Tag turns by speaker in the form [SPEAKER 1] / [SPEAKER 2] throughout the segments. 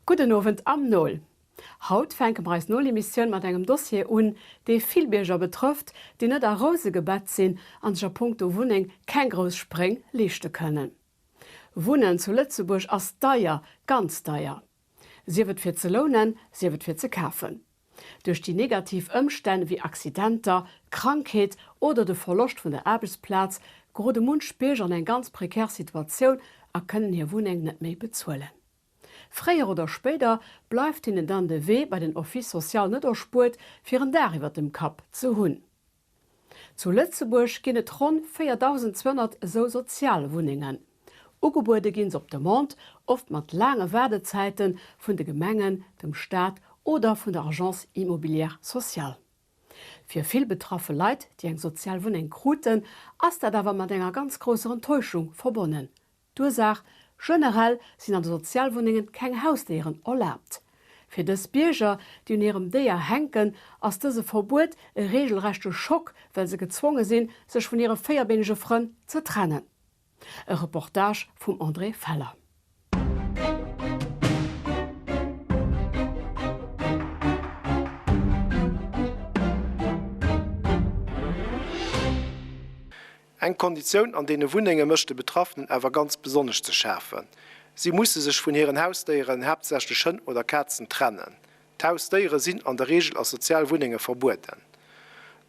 [SPEAKER 1] Gudden Owend am Nol. Haut fänke mer eis Nol-Emissioun mat engem Dossier un, dee vill Bierger betrëfft, déi net a Rouse gebett sinn an sech a punkto Wunneng keng grouss Spréng leeschte kënnen. Wunnen zu Lëtzebuerg ass deier, ganz deier. Sief et fir ze lounen, sief et fir ze kafen. Duerch déi negativ Ëmstänn wéi Accidenter, Krankheet oder de Verloscht vun der Aarbechtsplaz gerode munch Bierger an eng ganz prekär Situatioun a kënnen hir Wunneng net méi bezuelen. Fréier oder spéider bleift hinnen dann de Wee bei den Office social net erspuert, fir en Daach iwwer dem Kapp ze hunn. Zu Lëtzebuerg ginn et ronn 4.200 esou Sozialwunnengen. Ugebuede ginn se op Demande, oft mat laange Waardezäite vun de Gemengen, dem Staat oder vun der Agence immobilière sociale. Fir vill betraffe Leit, déi eng sozial Wunneng kruten, ass dat awer mat enger ganz grousser Enttäuschung verbonnen. D'Ursaach, Generell sinn an de Sozialwunnengen keng Hausdéieren erlaabt. Fir dës Bierger, déi un hirem Déier hänken, ass dëse Verbuet e reegelrechte Schock, well se gezwonge sinn, sech vun hire véierbeenege Frënn ze trennen. E Reportage vum André Feller.
[SPEAKER 2] Eng Konditioun an deene Wunnenge mécht de Betraffenen awer ganz besonnesch ze schafen, Si musse sech vun hiren Hausdéieren, haaptsächlech Hënn oder Kazen, trennen. D'Hausdéiere sinn an der Reegel a sozial Wunnenge verbueden.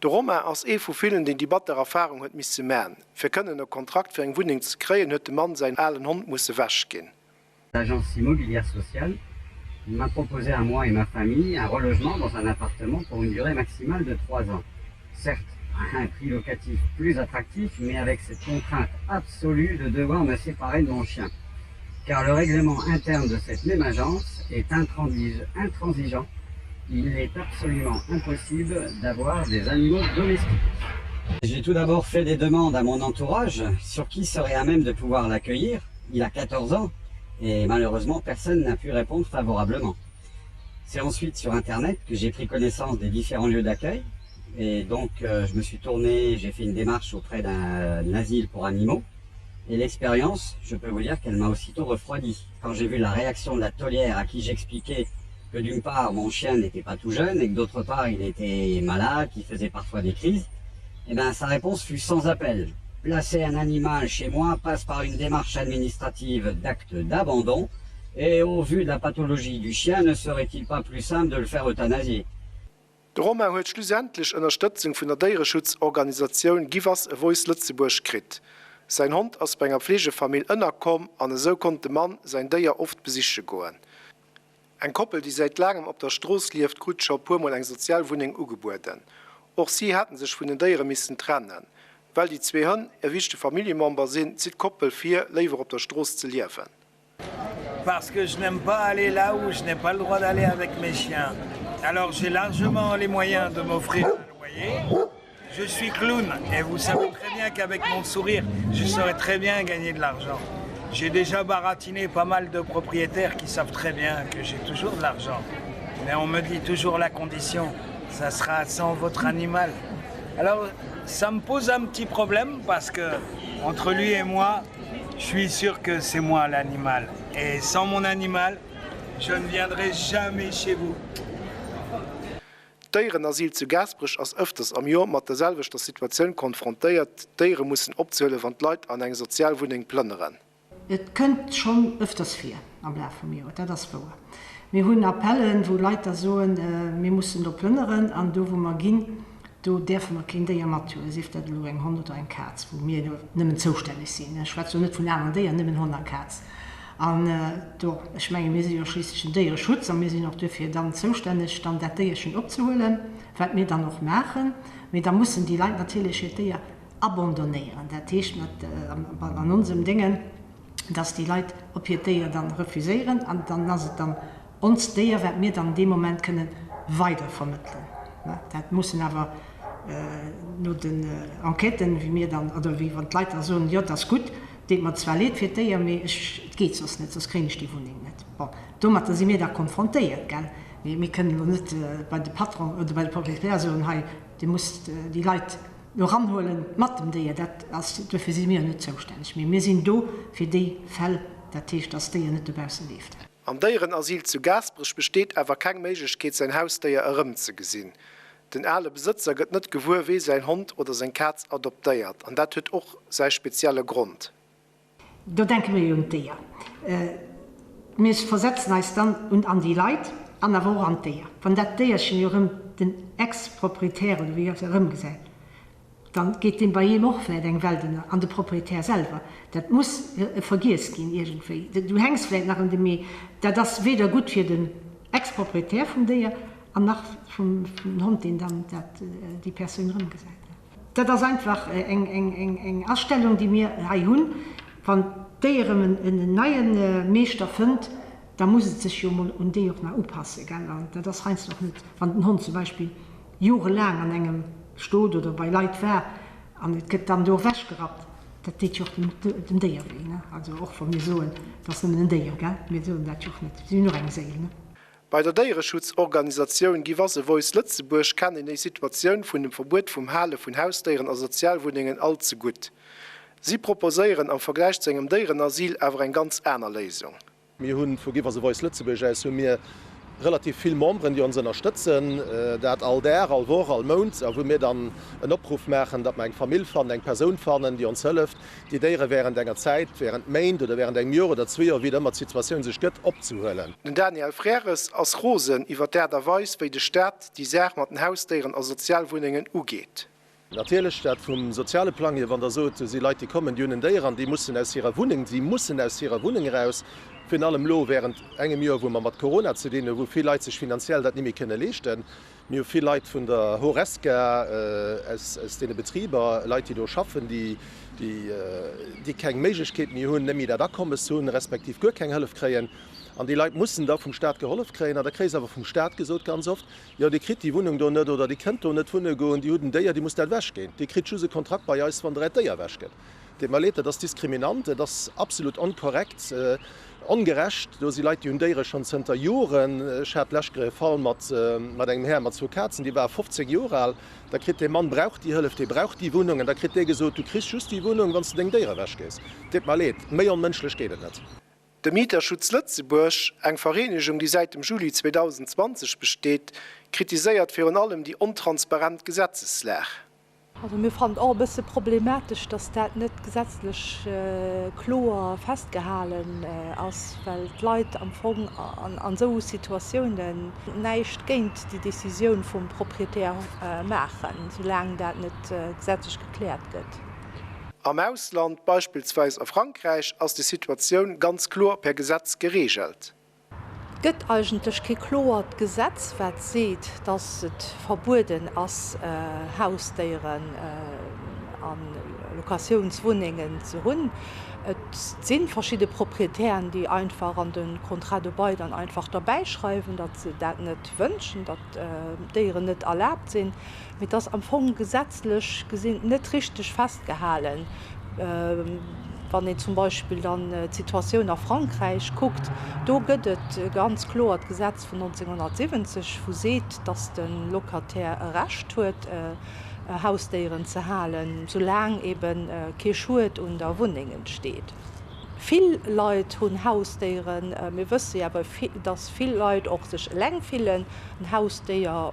[SPEAKER 2] De Romain ass ee vu villen, deen déi batter Erfarung huet misse man. Fir kënnen e Kontrakt fir eng Wunneng ze kréien, huet de Mann säin alen Hond musse wechginn.
[SPEAKER 3] L'agence immobilière sociale m'a proposé à moi et ma famille un relogement dans un appartement pour une durée maximale de 3 ans. Certes, à un prix locatif plus attractif, mais avec cette contrainte absolue de devoir me séparer de mon chien. Car le règlement interne de cette même agence est intransigeant. Il est absolument impossible d'avoir des animaux domestiques. J'ai tout d'abord fait des demandes à mon entourage sur qui serait à même de pouvoir l'accueillir. Il a 14 ans et malheureusement personne n'a pu répondre favorablement. C'est ensuite sur internet que j'ai pris connaissance des différents lieux d'accueil et donc euh, je me suis tourné, j'ai fait une démarche auprès d'un asile pour animaux et l'expérience, je peux vous dire qu'elle m'a aussitôt refroidi. Quand j'ai vu la réaction de la taulière à qui j'expliquais que d'une part mon chien n'était pas tout jeune et que d'autre part il était malade, qu'il faisait parfois des crises, eh ben sa réponse fut sans appel. Placer un animal chez moi passe par une démarche administrative d'acte d'abandon et au vu de la pathologie du chien, ne serait-il pas plus simple de le faire euthanasier?
[SPEAKER 2] De Romain huet schlussendlech Ënnerstëtzung vun der Déiereschutzorganisatioun Give Us a Voice Lëtzebuerg kritt. Säin Hond ass bei enger Fleegefamill ënnerkomm an esou konnt de Mann säin Déier oft besiche goen. Eng Koppel, déi säit laangem op der Strooss lieft, krut scho puer Mol eng sozial Wunneng ugebueden. Och si haten sech vun den Déiere missen trennen. Well déi zwee Hënn e wichtege Familljemember sinn, zitt d'Koppel vir, léiwer op der Strooss ze liewen.
[SPEAKER 4] Parce que je n'aime pas aller là où je n'ai pas le droit d'aller avec mes chiens. Alors j'ai largement les moyens de m'offrir un loyer. Je suis clown et vous savez très bien qu'avec mon sourire, je saurais très bien gagner de l'argent. J'ai déjà baratiné pas mal de propriétaires qui savent très bien que j'ai toujours de l'argent. Mais on me dit toujours la condition, ça sera sans votre animal. Alors ça me pose un petit problème parce que entre lui et moi, je suis sûr que c'est moi l'animal. Et sans mon animal, je ne viendrai jamais chez vous.
[SPEAKER 2] D'Déierenasyl zu Gaasperech ass ëfters am Joer mat der selwechter Situatioun konfrontéiert, Déiere mussen opzehuelen, wann d'Leit an eng Sozialwunneng plënneren.
[SPEAKER 5] Et kënnt schonn ëfters vir am Laf vum Joer, dat ass wouer. Mir hunn Appellen, wou Leit da soen, mir mussen do plënneren an do wou mer ginn, do däerfe mer keen Déier mathuelen, sief dat elo eng Hond oder eng Kaz, wou mir jo nëmmen zoustänneg sinn. Ech schwätze lo net vun aneren Déieren, nëmmen Hond a Kaz. An do, ech menge mir si jo schliisslech den Déiereschutz a mir sinn och duerfir dann zoustänneg, dann dat Déierchen opzehuelen, wat mir dann och maachen. Mee da mussen déi Leit natierlech hiert Déier abandonnéieren. Dat heescht mat an onsem Déngen, dass déi Leit op hiert Déier dann refuséieren an dann ass et dann onst Déier, wat mir dann dee Moment kënnen weidervermëttelen. Dat mussen awer no den Enquêten, wéi mir dann, oder wéi wann d'Leit da soen, jo, et ass gutt, deet mer zwar leed fir d'Déier, mee ech, et geet soss net, soss kréien ech déi Wunneng net. Bon, domatter si mir da konfrontéiert, gell. Mee mir kënnen elo net bei de Patron oder bei de Proprietär soen, hei, Dir musst déi Leit elo eranhuelen mat dem Déier. Dat ass, duerfir si mir jo net zoustänneg. Mee mir sinn do fir déi Fäll, dat heescht, dass d'Déier net dobausse leeft.
[SPEAKER 2] Am Déierenasyl zu Gaasperech besteet awer keng Méiglechkeet säin Hausdéier erëmzegesinn. Den ale Besëtzer gëtt net gewuer wee säin Hond oder seng Kaz adoptéiert an dat huet och säi spezielle Grond.
[SPEAKER 5] Do denke mir jo un d'Déier. Mir versetzen eis dann un an déi Leit an awer och an d'Déier. Wann dat Déierchen jo erëm den Ex-Proprietär oder wéi och erëmgesäit, da geet deem bei him och vläicht eng Welt ënner an de Proprietär selwer. Dat muss vergiess ginn iergendwéi. Du hänks vläicht nach un dem, mee dat ass weder gutt fir den Ex-Proprietär vum Déier an nach vum Hond, deen dann dat déi Persoun erëmgesäit. Dat ass einfach eng Astellung, déi mir hei hunn. Wann d'Déier erëm en neie Meeschter fënnt, da muss et sech jo emol un déi och nach upassen, gell? An dat ass heiansdo och net, wann den Hond zum Beispill jorelaang an engem Stot oder bei Leit war an et gëtt dann do ewechgerappt, dat deet jo och dem Déier wéi, ne? Also och wa mir soen, et ass nëmmen en Déier, gell? Mir soen dat jo och net, si hunn och eng Séil, ne?
[SPEAKER 2] Bei der Déiereschutzorganisatioun Give Us a Voice Lëtzebuerg kennt een déi Situatioun vun dem Verbuet vum Hale vun Hausdéieren a Sozialwunnengen all ze gutt. Si proposéieren am Vergläich zu engem Déierenasyl awer eng ganz aner Léisung.
[SPEAKER 6] Mir hu vu Give Us a Voice Lëtzebuerg aus hu mir relativ vill Memberen, déi ons ënnerstëtzen, dat all Dag, all Woch, all Mount, a wou mir dann en Opruff maachen, datt mer eng Famill fannen, eng Persoun fannen, déi ons hëlleft, déi Déiere während enger Zäit, während Méint oder während engem Joer oder zwee Joer, wéi et ëmmer d'Situatioun sech gëtt, opzehuelen.
[SPEAKER 2] Den Daniel Frères ass rosen iwwer d'Aart a Weis, wéi de Staat déi Saach mat den Hausdéieren a Sozialwunnengen ugeet.
[SPEAKER 6] Natierlech dat vum soziale Plang hier, wann Der sot, do si Leit, déi kommen, déi hunn en Déier an déi mussen aus hirer Wunneng, si mussen aus hirer Wunneng eraus, virun allem elo während engem Joer, wou mer mat Corona ze dinn hunn, wou vill Leit sech finanziell dat ni méi kënne leeschten. Mir hu vill Leit vun der Horesca, aus deene Betriber, Leit, déi do schaffen, déi keng Méiglechkeet méi hunn, net méi dat Akommes hunn, respektiv guer keng Hëllef kréien. An déi Leit mussen da vum Stat gehollef kréien. An da kréie se awer vum Stat gesot ganz oft, Jo, Dir kritt déi Wunneng do net oder Dir kënnt do net wunne goen, Dir hutt en Déier, Dir musst dat ewechginn. Dir kritt just e Kontrakt bei eis, wann Der Äert Déier ewechgëtt. Deet mer leed, dat ass diskriminant, et ass absolut onkorrekt, ongerecht. Do si Leit, déi hunn Déiere schonn zënter Joren. Ech hat d'lescht e Fall mat engem Här mat zwou Kazen, dee war 15 Joer al. Da kritt dee Mann, brauch déi Hëllef, dee brauch déi Wunneng an da kritt dee gesot, du kriss just déi Wunneng, wann s de deng Déiere ewechgees. Deet mer leed, méi onmënschlech geet et net.
[SPEAKER 2] De Mieterschutz Lëtzebuerg, eng Vereenegung, déi säit dem Juli 2020 besteet, kritiséiert virun allem déi ontransparent Gesetzeslag.
[SPEAKER 7] Also mir fannen et och e bësse problematesch, dass dat net gesetzlech kloer festgehalen ass, well d'Leit am Fong an esou Situatiounen näischt géint déi Décisioun vum Proprietär maachen, soulaang dat net gesetzlech gekläert gëtt.
[SPEAKER 2] Am Ausland, beispillsweis a Frankräich, ass déi Situatioun ganz kloer per Gesetz gereegelt.
[SPEAKER 7] Et gëtt eigentlech kee kloert Gesetz, wat seet, dass et verbueden ass, Hausdéieren a Locatiounswunnengen ze hunn. Et si verschidde Proprietären, déi einfach an de Contrat de bail dann einfach derbäischreiwen, datt se dat net wënschen, datt Déieren net erlaabt sinn. Mee et ass am Fong gesetzlech gesinn net richteg festgehalen. Wann een zum Beispill dann d'Situatioun a Frankräich kuckt, do gëtt et e ganz kloert Gesetz vun 1970, wou seet, datt de Locataire e Recht huet, Hausdéieren ze halen, soulaang ebe kee Schued un der Wunneng entsteet. Vill Leit hunn Hausdéieren. Mir wësse jo awer, datt vill Leit och sech eleng fillen. En Hausdéier,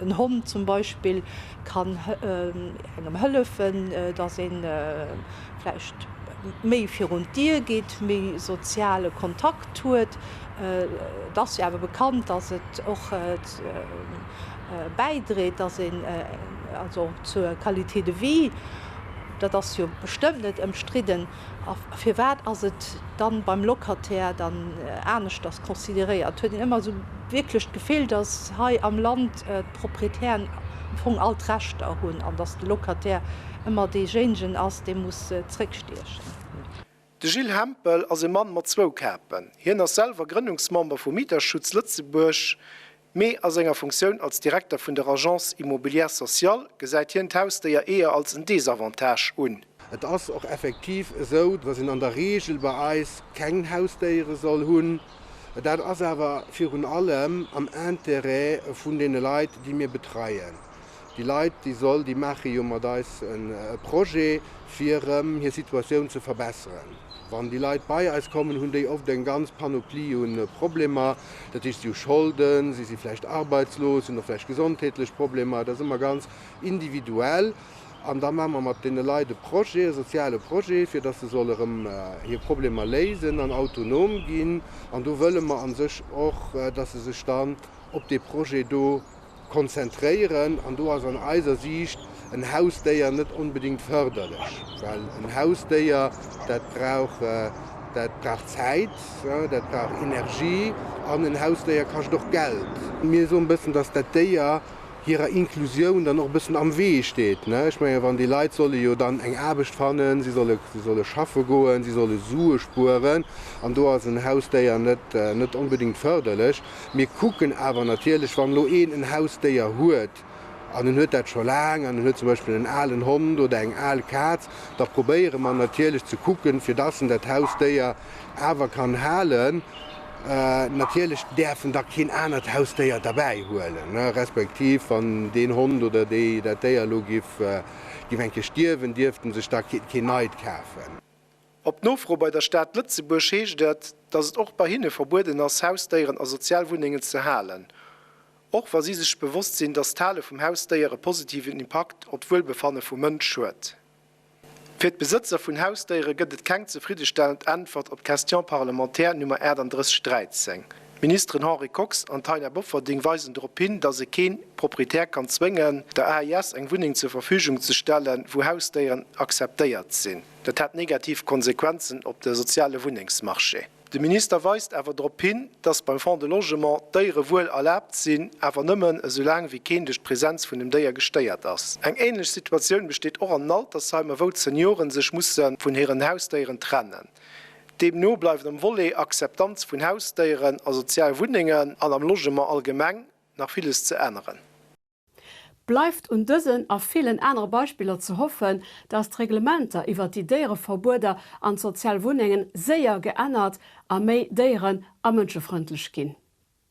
[SPEAKER 7] en Hond zum Beispill, kann engem hëllefen, datt ee vläicht méi virun d'Dier geet, méi soziale Kontakt huet. Et ass jo awer bekannt, datt et och bäidréit, datt een, also zur Qualité de vie, dat ass jo bestëmmt net ëmstridden. A firwat ass et dann beim Locataire dann aneschters consideréiert? Huet een ëmmer esou wierklech d'Gefill, datt hei am Land d'Proprietären am Fong all d'Rechter hunn an datt de Locataire ëmmer deejéinegen ass, dee muss zréckstiechen.
[SPEAKER 2] De Gilles Hempel ass e Mann mat zwou Kapen. Hien ass selwer Grënnungsmember vu Mieterschutz Lëtzebuerg, mee a senger Funktioun als Direkter vun der Agence Immobilière Sociale gesäit hien d'Hausdéier eeër als en Desavantage un.
[SPEAKER 8] Et ass och effektiv esou, dass een an der Reegel bei eis keng Hausdéiere soll hunn. Dat ass awer virun allem am Intérêt vun deene Leit, déi mir betreien. Déi Leit, déi soll, déi maache jo mat eis e Projet, fir erëm hir Situatioun ze verbesseren. Wann déi Leit bei eis kommen, hunn déi oft eng ganz Panoplie u Problemer. Dat heescht, si hu Scholden, si si vläicht arbeitslos, hunn och vläicht gesondheetlech Problemer. Et ass ëmmer ganz individuell. An da maache mer mat deene Leit e Projet, e soziale Projet, fir dass se solle erëm hir Problemer léisen an autonom ginn. An do wëlle mer a sech och, dass se sech dann op dee Projet do konzentréieren. An do ass an eiser Siicht en Hausdéier net onbedéngt fërderlech, well en Hausdéier, dat brauch, dat brauch Zäit, dat brauch Energie an en Hausdéier kascht och Geld. Mir soen e bëssen, dass dat Déier hirer Inklusioun dann och e bëssen am Wee steet. Ech menge wann déi Leit solle jo dann eng Aarbecht fannen, si solle, si solle schaffe goen, si solle Sue spueren an do ass en Hausdéier net, net onbedéngt fërderlech. Mir kucken awer natierlech, wann elo een en Hausdéier huet an en huet dat scho laang an en huet zum Beispill en alen Hond oder eng al Kaz, da probéiere mer natierlech ze kucken, fir dass en dat Hausdéier awer kann halen. Natierlech däerf en da keen anert Hausdéier derbäi huelen, respektiv wann deen Hond oder déi dat Déier elo giff eng Kéier stierwen, dierft en sech da keen neit kafen.
[SPEAKER 2] Op Nofro bei der Stad Lëtzebuerg heescht et, datt et och bei hinne verbueden ass, Hausdéieren a Sozialwunnengen ze halen. Och wa si sech bewosst sinn, datt d'Hale vum Hausdéier e positiven Impakt op d'Wuelbefanne vum Mënsch huet. Fir d'Besëtzer vun Hausdéiere gëtt et keng zefriddestellend Äntwert op d'Question parlementaire Nummer 38 13. D'Ministeren Henri Kox an Taina Bofferding weisen drop hin, datt e kee Proprietär kann zwéngen, der AIS eng Wunneng zur Verfügung ze stellen, wou Hausdéieren akzeptéiert sinn. Dat hätt negativ Konsequenzen op de soziale Wunnengsmarché. De Minister weist awer drop hin, datt beim Fonds de Logement d'Déiere wuel erlaabt sinn, awer nëmmen esou laang wéi keen duerch d'Presenz vun dem Déier gestéiert ass. Eng änlech Situatioun besteet och an den Altersheimer, wou d'Senioren sech musse vun hiren Hausdéieren trennen. Deemno bleift am Volet Akzeptanz vun Hausdéieren a sozial Wunnengen an am Logement allgemeng nach villes ze änneren.
[SPEAKER 1] Bleift un dësen a villen anere Beispiller ze hoffen, dass d'Reglementer iwwert déi Déiereverbueder an d'sozial Wunnengen séier geännert a méi déieren a mënschefrëndlech ginn.